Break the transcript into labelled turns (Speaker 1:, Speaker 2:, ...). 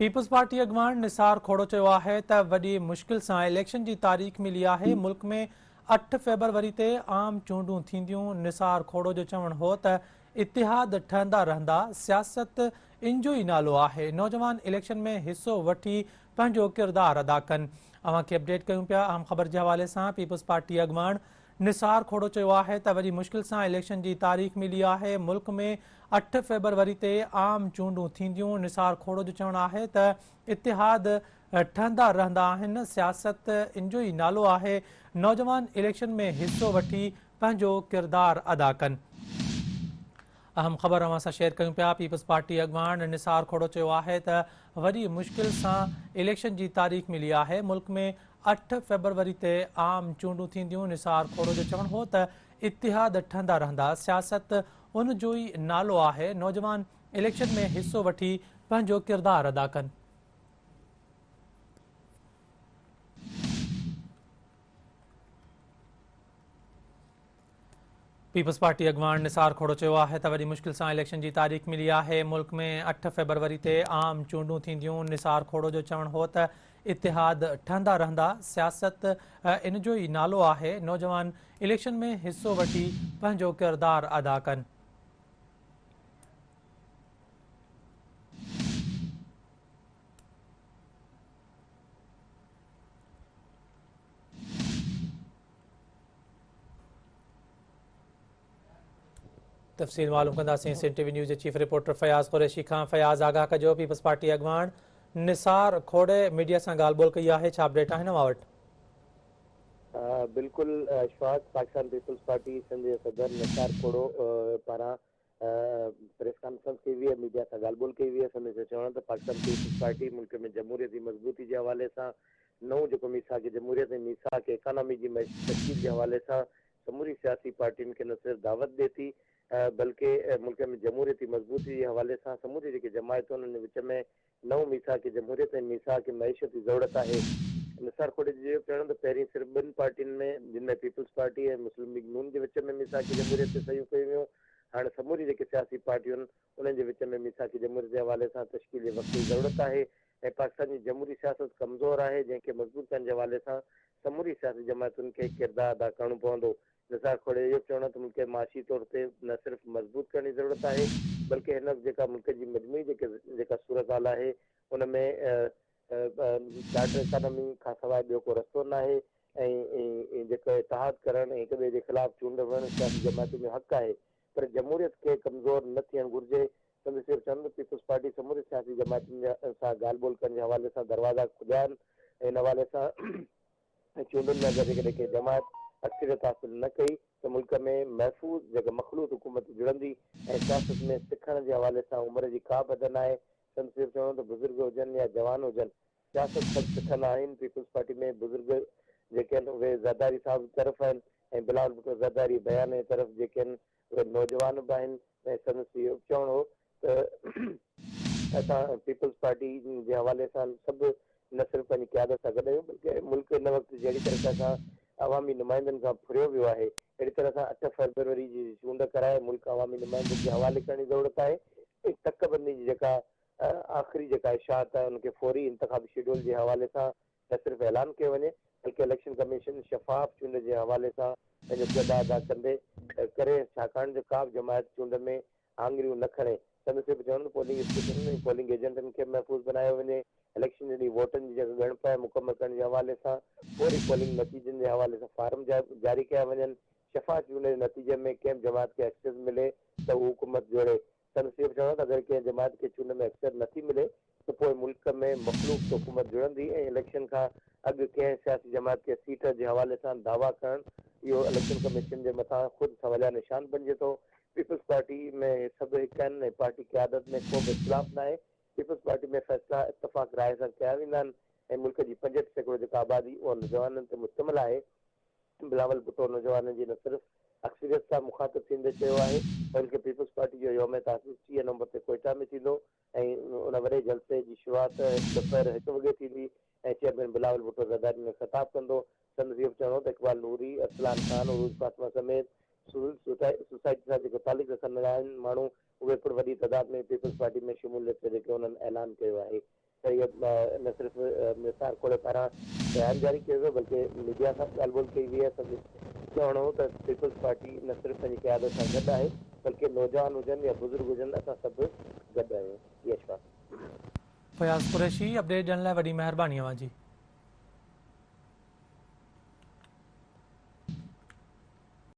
Speaker 1: Peoples party اڳواڻ نثار کوڙو چيو آهي ته وڏي مشڪل سان اليڪشن جي تاريخ ملي آهي، ملڪ ۾ 8 فيبروري تي عام چونڊون ٿينديون، نثار کوڙو جو چوڻ هو ته اتحاد ٺهندا رهندا، سياست انجو ئي نالو آهي، نوجوان اليڪشن ۾ حصو وٺي پنهنجو ڪردار ادا ڪن. اوهان کي اپڊيٽ ڪيون پيا اهم خبر جي حوالي سان پيپلز پارٽي اڳواڻ نثار کوڙو چيو آهي ته وڏي مشڪل سان اليڪشن جي تاريخ ملي آهي، ملڪ ۾ 8 فيبروري تي عام چونڊون ٿينديون، نثار کوڙو جو چوڻ آهي ته اتحاد ٺهندا رهندا آهن، سياست انجو ئي نالو آهي، نوجوان اليڪشن ۾ حصو وٺي پنهنجو ڪردار ادا ڪن. اهم خبر اوهان سان شيئر ڪيون پيا، پيپلز پارٽي اڳواڻ نثار کوڙو چيو آهي ته وڏي مشڪل سان اليڪشن جي تاريخ ملي آهي، ملڪ ۾ 8 فيبروري تي عام چونڊون ٿينديون، نثار کوڙو جو چوڻ هو ته اتحاد ٺهندا رهندا، سياست ان جو ئي نالو آهي، نوجوان اليڪشن ۾ حصو وٺي پنهنجو ڪردار ادا ڪن. پيپلز پارٽي اڳواڻ نثار کوڙو چيو آهي ته وڏي مشڪل سان اليڪشن جي تاريخ ملي آهي، ملڪ ۾ 8 فيبروري تي عام چونڊون ٿينديون، نثار کوڙو جو چوڻ هو ته اتحاد ٺهندا رهندا، سياست ان جو ئي نالو آهي، نوجوان اليڪشن ۾ حصو وٺي پنهنجو ڪردار ادا ڪن. تفصيل معلوم ڪنداسين سين ٽي وي نيوز جي چيف رپورٽر فياض قريشي کان. فياض، آگاهه ڪجو، پيپلز پارٽي اڳواڻ نثار کوڙي ميڊيا سان ڳالهه ٻولهه ڪئي آهي، ڇا اپڊيٽ آهن اوهان وٽ؟
Speaker 2: بلڪل اشفاق، پاڪستان پيپلز پارٽي سنڌ جي صدر نثار کوڙو پاران پريس ڪانفرنس ڪئي وئي ۽ ميڊيا سان ڳالهه ٻولهه ڪئي وئي. سندس جو چوڻ ته پاڪستان پيپلز پارٽي ملڪ ۾ جمهوريت جي مضبوطي جي حوالي سان نئون جيڪو ميثاق جمهوريت ۽ ميثاق ايڪانامي جي تشڪيل جي حوالي سان سموري سياسي پارٽين کي نه صرف دعوت ڏي ٿي بلڪه ملڪ ۾ جمهوريتي مضبوطي جي حوالي سان سموري جيڪي جماعتون انهن جي وچ ۾ نئون ميثاق جمهوريت ۽ ميثاق معيشت جي ضرورت آهي. نثار کوڙي جو اهو چوڻ ته پهرين صرف ٻن پارٽين ۾ جن ۾ پيپلز پارٽي ۽ مسلم ليگ نون جي وچ ۾ ميثاق جمهوريت تي صحيحون ڪيون ويون هاڻ سموري جيڪي سياسي پارٽيون انهن جي وچ ۾ ميثاق جمهوريت جي حوالي سان تشڪيل جي وقت جي ضرورت آهي ۽ پاڪستان جي جمهوري سياست ڪمزور آهي جنهن کي مضبوط ڪرڻ جي حوالي سان سموري سياسي جماعتن کي ڪردار ادا ڪرڻو پوندو. نثار کوڙي اهو به چوڻ آهي ته ملڪ کي معاشي طور تي نه صرف مضبوط ڪرڻ جي ضرورت آهي بلڪه هن وقت جيڪا ملڪ جي مجموعي جيڪي جيڪا صورتحال آهي ان ۾ چارٽر اڪانومي کانسواء ٻيو ڪو رستو ناهي ۽ جيڪو اتحاد ڪرڻ ۽ هڪ ٻئي جي خلاف چونڊ وڙهڻ سياسي جماعتن جو حق آهي پر جمهوريت کي ڪمزور نه ٿيڻ گهرجي. سندس اهو چوڻ ته پيپلز پارٽي سموري سياسي جماعتن سان ڳالهه ٻولهه ڪرڻ جي حوالي سان دروازا کليا آهن ۽ ان حوالي سان ۽ چونڊن ۾ اگر جيڪڏهن ڪنهن جماعت اڪثريت حاصل نه ڪئي ته ملڪ ۾ محفوظ جيڪا مخلوط حڪومت جڙندي ۽ سياست ۾ سکڻ جي حوالي سان عمر جي ڪا به حد ناهي. سندس اهو به چوڻ هو ته بزرگ هجن يا جوان هجن سياست سڀ سکندا آهن، پيپلز پارٽي ۾ بزرگ جيڪي آهن اهي زرداري صاحب طرف آهن ۽ بلاول ڀٽو زرداري بيان جي طرف جيڪي آهن اهي نوجوان به آهن ۽ سندس اهو به چوڻ هو ته اسان پيپلز پارٽي جي حوالي سان سڀ نه صرف پنهنجي قيادت سان گڏ آهيون بلڪه ملڪ هن وقت جهڙي طرح سان عوامي نمائندن کان ڦريو ويو آهي اهڙي طرح سان 8 فيبروري جي چونڊ ڪرائي ملڪ عوامي نمائندن جي حوالي ڪرڻ جي ضرورت آهي ۽ تڪ بندي جي جيڪا آخري جيڪا اشاعت آهي ان کي فوري انتخابي شيڊول جي حوالي سان نه صرف اعلان ڪيو وڃي بلڪه اليڪشن ڪميشن شفاف چونڊ جي حوالي سان پنهنجو ڪردار ادا ڪندي ڪري ڇاڪاڻ جو ڪا به جماعت چونڊ ۾ آڱريون نه کڻي. سندس اهو به چوڻ ته پولنگ اسٽيشنن ۽ پولنگ ايجنٽن کي به محفوظ بنايو وڃي، اليڪشن جي ڏينهن ووٽن جي جيڪا ڳڻپ آهي مڪمل ڪرڻ جي حوالي سان فوري پولنگ نتيجن جي حوالي سان فارم جاري ڪيا وڃن، شفاف چونڊ جي نتيجي ۾ ڪنهن به جماعت کي اڪثريت ملي ته هو حڪومت جوڙي. سندس اهو به چوڻ هو ته اگر ڪنهن جماعت کي چونڊ ۾ اڪثريت نٿي ملي ته پوء ملڪ ۾ مخلوط حڪومت جڙندي ۽ اليڪشن کان اڳ ڪنهن سياسي جماعت کي سيٽ جي حوالي سان دعويٰ ڪرڻ اهو اليڪشن ڪميشن جي مٿان خود سواليا نشان بنجي ٿو. پيپلز پارٽي ۾ سڀ هڪ آهن ۽ پارٽي قيادت ۾ ڪو به اختلاف ناهي، پيپلز پارٽي ۾ فيصلا اتفاق راء سان ڪيا ويندا آهن ۽ ملڪ جي 65% جيڪا آبادي اها نوجوانن تي مشتمل آهي. بلاول ڀٽو نوجوانن جي نه صرف اڪثريت سان مخاطب ٿيندي چيو آهي بلڪه پيپلز پارٽي جو يوم تاسيس 30 نومبر تي ڪوئيٽا ۾ ٿيندو ۽ ان وڏي جلسي جي شروعات دوپهر هڪ وڳي ٿيندي ۽ چيئرمين بلاول ڀٽو زرداري ان ۾ خطاب ڪندو. سندس اهو به چوڻ هو ته اقبال نوري، ارسلان خان، عروج فاطمه سميت سول سوسائٽي سان جيڪو تعلق رکندڙ آهن ماڻهو اهي پڻ وڏي تعداد ۾ پيپلز پارٽي ۾ شموليت جو جيڪو انهن اعلان ڪيو آهي. ته اهي نه صرف نثار کوڙي پاران بيان جاري ڪيو ويو بلڪه ميڊيا سان به ڳالهه ٻولهه ڪئي وئي آهي. سندس چوڻ هو ته پيپلز پارٽي نه صرف پنهنجي قيادت سان گڏ آهي بلڪه نوجوان هجن يا بزرگ هجن اسان سڀ گڏ آهيون. جي اشفاق.
Speaker 1: فياض قريشي اپڊيٽ ڏيڻ لاء وڏي مهرباني اوهان جي.